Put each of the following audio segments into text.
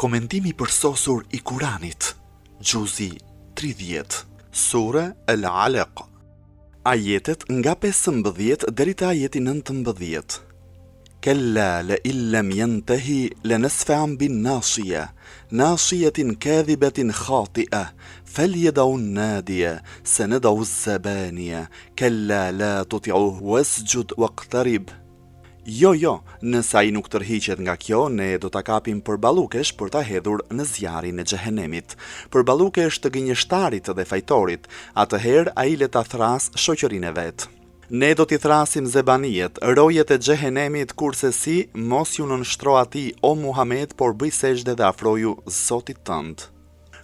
Komentimi i përsosur i Kuranit, Xhuzi 30, Sure El Alaq, ajetet nga 15 deri te ajeti 19. Kella le in lem jentehi le nesfean bin nasije, nasijetin kadhibetin khatie, fel jedau nadije, se nedau zebanije, kella la tutiuhu wesxhud waqtarib. Jo, jo, nëse ai nuk tërhiqet nga kjo, ne do ta kapim për ballukesh për ta hedhur në zjarrin e xhehenemit. Për ballukesh të gënjeshtarit dhe fajtorit, atëherë ai le ta thërrasë shoqërinë e vet. Ne do t'i thërrasim zebanijet, rojet e xhehenemit, kurrsesi mos iu nënshtro atij, o Muhamed, por bëj sexhde dhe afroju Zotit tënd.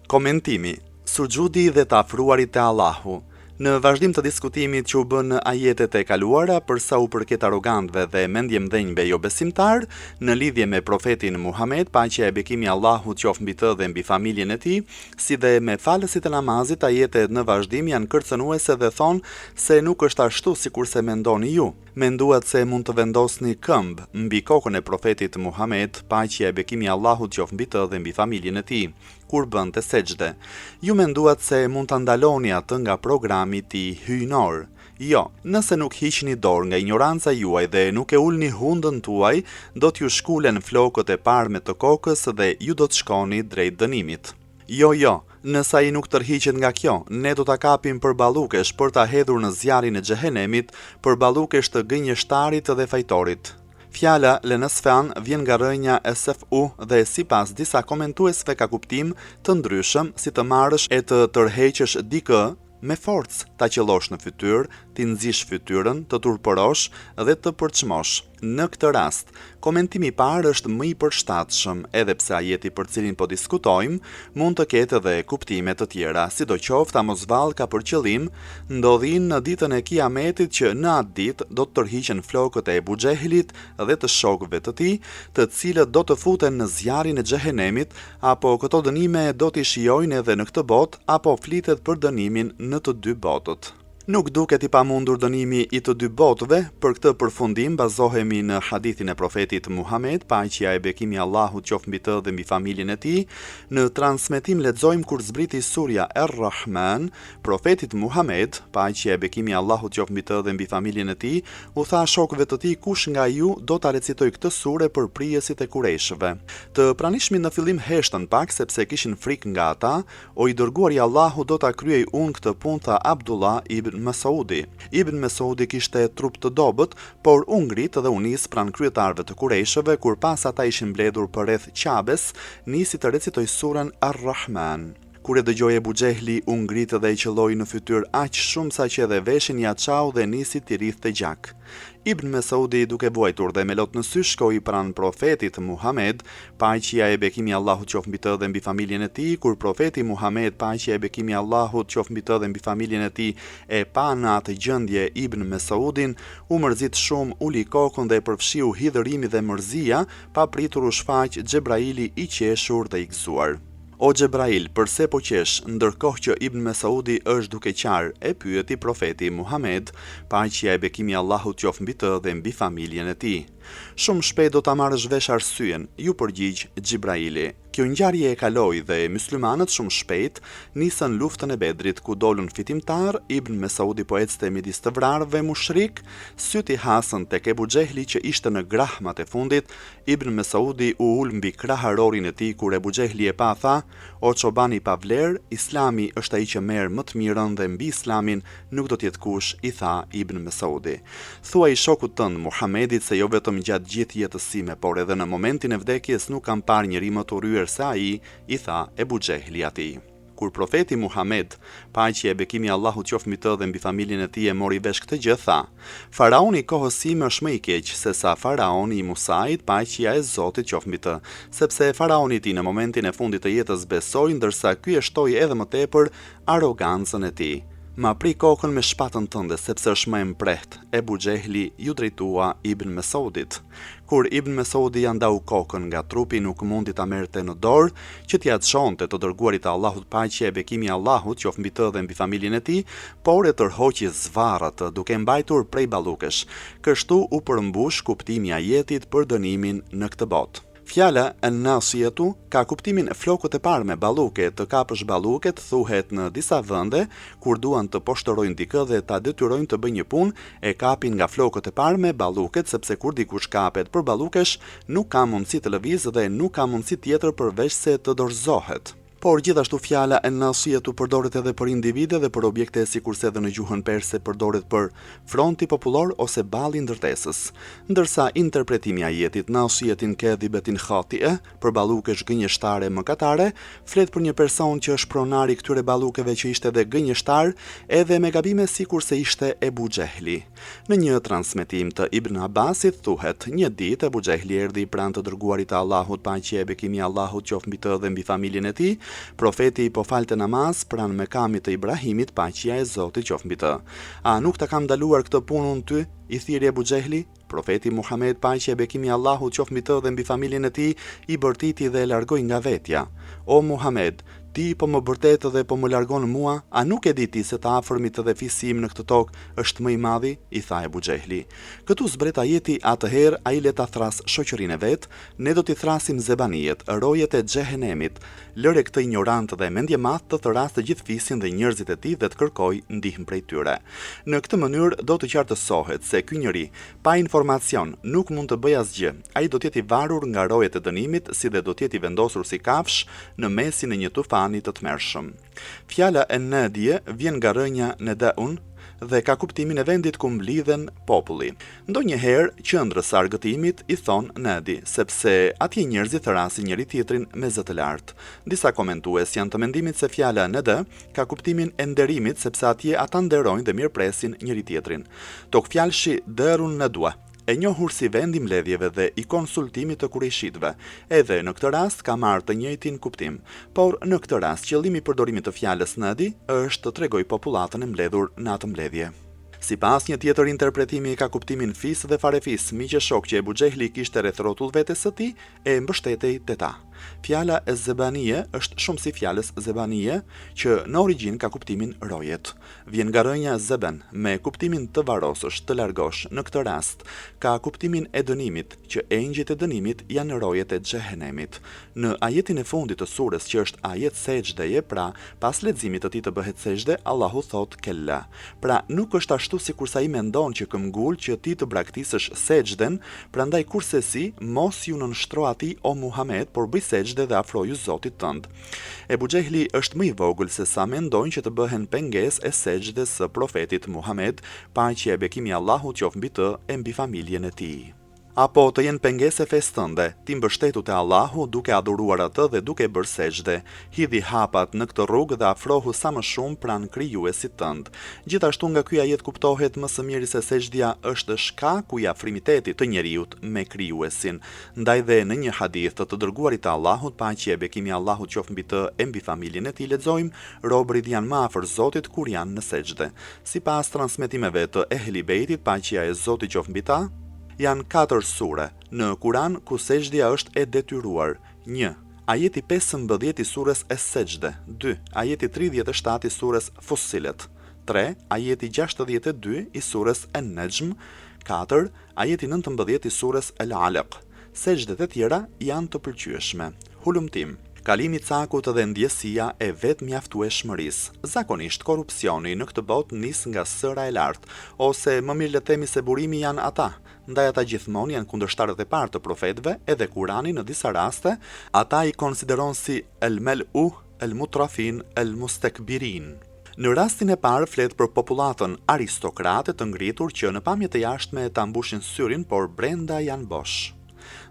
Komentimi, Suxhudi dhe të afruarit te Allahu. Në vazhdim të diskutimit që u bë në ajetet e kaluara për sa u përket arrogantëve dhe mendjemëdhenjve jobesimtarë, në lidhje me Profetin Muhamed, paqja e bekimi i Allahut qoftë mbi të dhe mbi familjen e tij, si dhe me falësit e namazit, ajetet në vazhdim janë kërcënuese dhe thonë se nuk është ashtu sikurse mendoni ju. Menduat se mund të vendosni këmbë mbi kokën e Profetit Muhamed, paqja e bekimi i Allahut qoftë mbi të dhe mbi familjen e tij, kur bënte sexhde. Ju menduat se mund ta ndaloni atë nga programi i tij hyjnor. Jo, nëse nuk hiqni dorë nga injoranca juaj dhe nuk e ulni hundën tuaj, do t'ju shkulen flokët e parme të kokës dhe ju do të shkoni drejt dënimit. Jo, jo, nëse ai nuk tërhiqet nga kjo, ne do ta kapim për ballukesh për ta hedhur në zjarrin e xhehenemit, për ballukesh të gënjeshtarit dhe fajtorit. Fjala lenasfean vjen nga rrënja sfu dhe sipas disa komentuesve ka kuptim të ndryshëm si të marrësh e të tërheqësh dikë me forcë, ta qëllosh në fytyrë, t'i nxish fytyrën, të turpërosh dhe të përçmosh. Në këtë rast, komentimi i parë është më i përshtatshëm, edhe pse ajeti për cilin po diskutojmë mund të ketë edhe kuptime të tjera. Sidoqoftë, a mos vallë ka për qëllim ndodhinë në ditën e Kiametit që në atë ditë do të tërhiqen flokët e Ebu Xhehlit dhe të shokëve të tij, të cilët do të futen në zjarrin e Xhehenemit, apo këto dënime do t'i shijojnë edhe në këtë botë, apo flitet për dënimin në të dy botët. Nuk duket i pamundur dënimi i të dy botëve, për këtë përfundim bazohemi në hadithin e Profetit Muhamed, paqja e bekimi i Allahut qoftë mbi të dhe mbi familjen e tij, në transmetim lexojmë kur zbriti surja Er-Rahman, Profetit Muhamed, paqja e bekimi i Allahut qoftë mbi të dhe mbi familjen e tij, u tha shokëve të tij kush nga ju do ta recitojë këtë sure për prijësit e Kurejshëve. Të pranishmit në fillim heshtën pak sepse kishin frikë nga ata, O i dërguar i Allahut do ta kryej unë këtë punë tha Abdullah ibn Mesaudi. Ibn Mesaudi kishte trup të dobët, por u ngrit dhe u nis pranë kryetarëve të Kurejshëve kur pa se ata ishin mbledhur përreth Qabes, nisi të recitojë suren Ar-Rahman. Kur e dëgjoi Ebu Xhehli, u ngrit dhe e qëlloi në fytyrë aq shumë saqë edhe veshin ia çau dhe nisi t'i rridhte gjak. Ibn Mesaudi duke vuajtur dhe me lot në sy shkoi pranë Profetit Muhamed, paqja e bekimi i Allahut qoftë mbi të dhe mbi familjen e tij, kur Profeti Muhamed, paqja e bekimi i Allahut qoftë mbi të dhe mbi familjen e tij, e pa në atë gjendje Ibn Mesaudin, u mërzit shumë, uli kokën dhe e përfshiu hidhërimi dhe mërzia, papritur u shfaq Xhebraili i qeshur dhe i gëzuar. O Xhebrail, përse po qesh, ndërkohë që Ibn Mesaudi është duke qarë, e pyeti Profeti Muhamed, paqja e bekimi i Allahut qoftë mbi të dhe mbi familjen e tij. Shumë shpejt do ta marrësh vesh arsyen, iu përgjigj Xhibraili. Kjo ngjarje e kaloi dhe myslimanët shumë shpejt nisën luftën e Bedrit, ku dolën fitimtarë, Ibn Mesaudi po ecte midis të vrarëve mushrikë, sytë i hasën tek Ebu Xhehli që ishte në grahmat e fundit, Ibn Mesaudi u ul mbi kraharorin e tij kur Ebu Xhehli e pa tha, O çoban i pavlerë, Islami është ai që merr më të mirën dhe mbi Islamin nuk do të jetë kush, i tha Ibn Mesaudi. Thuaji shokut tënd Muhamedit se jo vetëm gjatë gjithë jetës sime, por edhe në momentin e vdekjes nuk kam parë njeri më të urryer se ai, i tha Ebu Xhehli atij. Kur Profeti Muhamed, paqja e bekimi i Allahut qoftë mbi të dhe mbi familjen e tij e mori vesh këtë gjë, tha, Faraoni i kohës sime është më i keq sesa faraoni i Musait, paqja e Zotit qoftë mbi të, sepse faraoni i tij në momentin e fundit të jetës besoi, ndërsa ky e shtoi edhe më tepër arrogancën e tij. Ma pri kokën me shpatën tënde, sepse është më e mprehtë, Ebu Xhehli iu drejtua Ibn Mesaudit. Kur Ibn Mesaudi ia ndau kokën nga trupi nuk mundi ta merrte në dorë, që t'ia çonte të dërguarit të Allahut paqja e bekimi i Allahut qoftë mbi të dhe mbi familjen e tij, por e tërhoqi zvarrë atë, duke e mbajtur prej ballukesh. Kështu u përmbush kuptimi i ajetit për dënimin në këtë botë. Fjala en-nasijetu ka kuptimin flokët e parme, balluke, të kapësh balluket thuhet në disa vende kur duan të poshtërojnë dikë dhe ta detyrojnë të bëjë një punë, e kapin nga flokët e parme, balluket, sepse kur dikush kapet për ballukesh nuk ka mundësi të lëvizë dhe nuk ka mundësi tjetër përveçse të dorëzohet. Por gjithashtu fjala en-nasijetu përdoret edhe për individe dhe për objekte sikurse edhe në gjuhën perse përdoret për fronti popullor ose balli i ndërtesës. Ndërsa interpretimi i ajetit nasijetin kedhibetin khati'e, për ballukesh gënjeshtare mëkatare, flet për një person që është pronar i këtyre ballukeve që ishte edhe gënjeshtar edhe me gabime sikurse ishte Ebu Xhehli. Në një transmetim të Ibn Abbasit thuhet, Një ditë Ebu Xhehli erdhi pranë të Dërguarit të Allahut, paqja e bekimi i Allahut qoftë mbi të dhe mbi familjen e tij, Profeti po falte namaz pranë mekamit të Ibrahimit, paqja e Zotit qoftë mbi të. A nuk ta kam ndaluar këtë punë unë ty? i thirri Ebu Xhehli. Profeti Muhamed, paqja e bekimi i Allahut qoftë mbi të dhe mbi familjen e tij, i bërtiti dhe e largoi nga vetja. O Muhamed, ti po më bërtet dhe po më largon mua, a nuk e di ti se të afërmit dhe fisi im në këtë tokë është më i madhi? i tha Ebu Xhehli. Këtu zbret ajeti atëherë ai le ta thrasë shoqërinë e vet, ne do t'i thrasim zebanijet, rojet e xhehenemit, lëre këtë injorant dhe mendjemadh të thërrasë të gjithë fisin dhe njerëzit e tij dhe të kërkojë ndihmë prej tyre. Në këtë mënyrë do të qartësohet se ky njeri, pa informacion, nuk mund të bëjë asgjë, ai do të jetë i varur nga rojet e dënimit si dhe do të jetë i vendosur si kafshë në mesin e një tufani të tmerrshëm. Fjala en-nadije vjen nga rrënja nedaun dhe ka kuptimin e vendit ku mblidhen populli. Ndonjëherë qendrës së argëtimit i thonë nadi, sepse atje njerëzit thërrasin njëri-tjetrin me zë të lartë. Disa komentues janë të mendimit se fjala nada ka kuptimin e nderimit sepse atje ata nderojnë dhe mirëpresin njëri-tjetrin. Togfjalëshi Darun Nadwa, e njohur si vend i mbledhjeve dhe i konsultimit të kurejshitëve, edhe në këtë rast ka marrë të njëjtin kuptim. Por në këtë rast qëllimi i përdorimit të fjalës nadi është të tregojë popullatën e mbledhur në atë mbledhje. Sipas një tjetër interpretimi ka kuptimin fis dhe farefis, miq e shokë që Ebu Xhehli kishte rreth rrotull vetes së tij e mbështetej te ta. Fjala ez-zebanije është shumësi i fjalës zebanije, që në origjinë ka kuptimin rojet. Vjen nga rrënja zeben, me kuptimin të varrosësh, të largosh, në këtë rast, ka kuptimin e dënimit, që engjëjt e dënimit janë rojet e xhehenemit. Në ajetin e fundit të surës që është ajet sexhdeje, pra, pas leximit të tij të bëhet sexhde, Allahu thotë kella. Pra, nuk është ashtu sikurse ai mendon që këmbgul që ti të braktisësh sexhden, prandaj kurrsesi mos iu nënshtro atij o Muhamed, por bëj sexhde dhe afroju Zotit tënd. Ebu Xhehli është më i vogël se sa mendojnë që të bëhen pengesë e sexhdes së Profetit Muhamed, paqja e bekimi i Allahut qoftë mbi të e mbi familjen e tij. Apo të jenë pengesë e fesë tënde, ti mbështetu te Allahu duke adhuruar Atë dhe duke bërë sexhde, hidhi hapat në këtë rrugë dhe afrohu sa më shumë pranë Krijuesit tënd. Gjithashtu nga ky ajet kuptohet më së miri se sexhdja është shkaku i afrimitetit të njeriut me Krijuesin. Ndaj dhe në një hadith të të Dërguarit të Allahut, paqja e bekimi i Allahut qoftë mbi të e mbi familjen e tij, lexojmë, Robërit janë më afër Zotit kur janë në sexhde. Sipas transmetimeve të Ehli Bejtit, paqja e Zotit qoftë mbi ta, Janë katër sure në Kuran ku sexhdja është e detyruar, një. Ajeti 15 i sures Es-Sexhde, dy. Ajeti 37 i sures Fussilet, tre. Ajeti 62 i sures En-Nexhm, katër. Ajeti 19 i sures El-Alaq. Sexhdet e tjera janë të pëlqyeshme. Hulumtim. Kalimi i cakut dhe ndjesia e vetëmjaftueshmërisë. Zakonisht korrupsioni në këtë botë nis nga sëra e lartë, ose më mirë le të themi se burimi janë ata, ndaj ata gjithmonë janë kundërshtarët e parë të profetëve edhe Kurani në disa raste ata i konsideron si el mel'u el mutrafin el mustekbirin. Në rastin e parë flet për popullatën aristokrate të ngritur që në pamje të jashtme ta mbushin syrin por brenda janë bosh.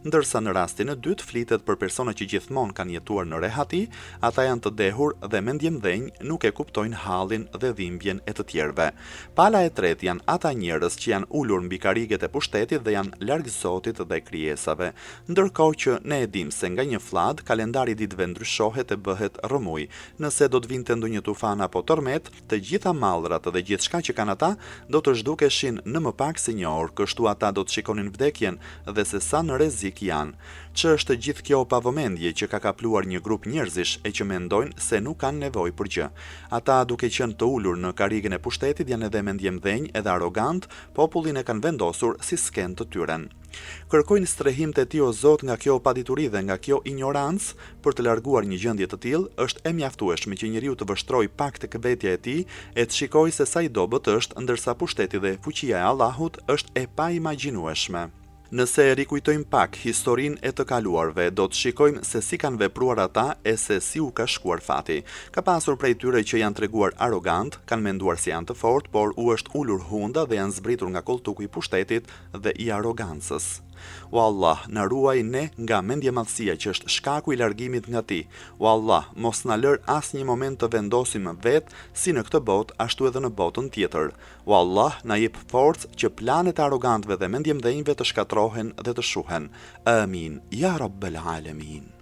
Ndërsa në rastin e dytë flitet për persona që gjithmonë kanë jetuar në rehati, ata janë të dehur dhe mendjemdhenj, nuk e kuptojnë hallin dhe dhimbjen e të tjerëve. Pala e tretë janë ata njerëz që janë ulur mbi karriget e pushtetit dhe janë larg Zotit dhe krijesave. Ndërkohë që ne e dimë se nga një fllad kalendari i ditëve ndryshohet e bëhet rrëmujë. Nëse do të vinte ndonjë tufan apo tërmet, të gjitha mallrat dhe gjithçka që kanë ata do të zhdukeshin në më pak se një orë, kështu ata do të shikonin vdekjen dhe se sa në rrezik. fisnikë janë. Ç'është gjithë kjo pavëmendje që ka kapluar një grup njerëzish e që mendojnë se nuk kanë nevojë për gjë. Ata duke qenë të ulur në karrigen e pushtetit janë edhe mendjemdhenj edhe arrogantë, popullin e kanë vendosur si skenë të tyren. Kërkojnë strehim te Ti o Zot nga kjo padituri dhe nga kjo injorancë, për të larguar një gjendje të tillë, është e mjaftueshme që njeriu të vështrojë pak tek vetja e tij e të shikojë se sa i dobët është ndërsa pushteti dhe fuqia e Allahut është e paimagjinueshme. Nëse rikujtojmë pak historinë e të kaluarve, do të shikojmë se si kanë vepruar ata e se si u ka shkuar fati. Ka pasur prej tyre që janë treguar arrogantë, kanë menduar se janë të fortë, por u është ulur hunda dhe janë zbritur nga kolltuku i pushtetit dhe i arrogancës. O Allah, na ruaj ne nga mendjemadhësia që është shkaku i largimit nga Ti. O Allah, mos na lër asnjë moment të vendosim vetë si në këtë botë ashtu edhe në botën tjetër. O Allah, na jep forcë që planet e arrogantëve dhe mendjemdhenjve të shkatërrohen dhe të shuhen. Amin, ja Rabbel Alemin.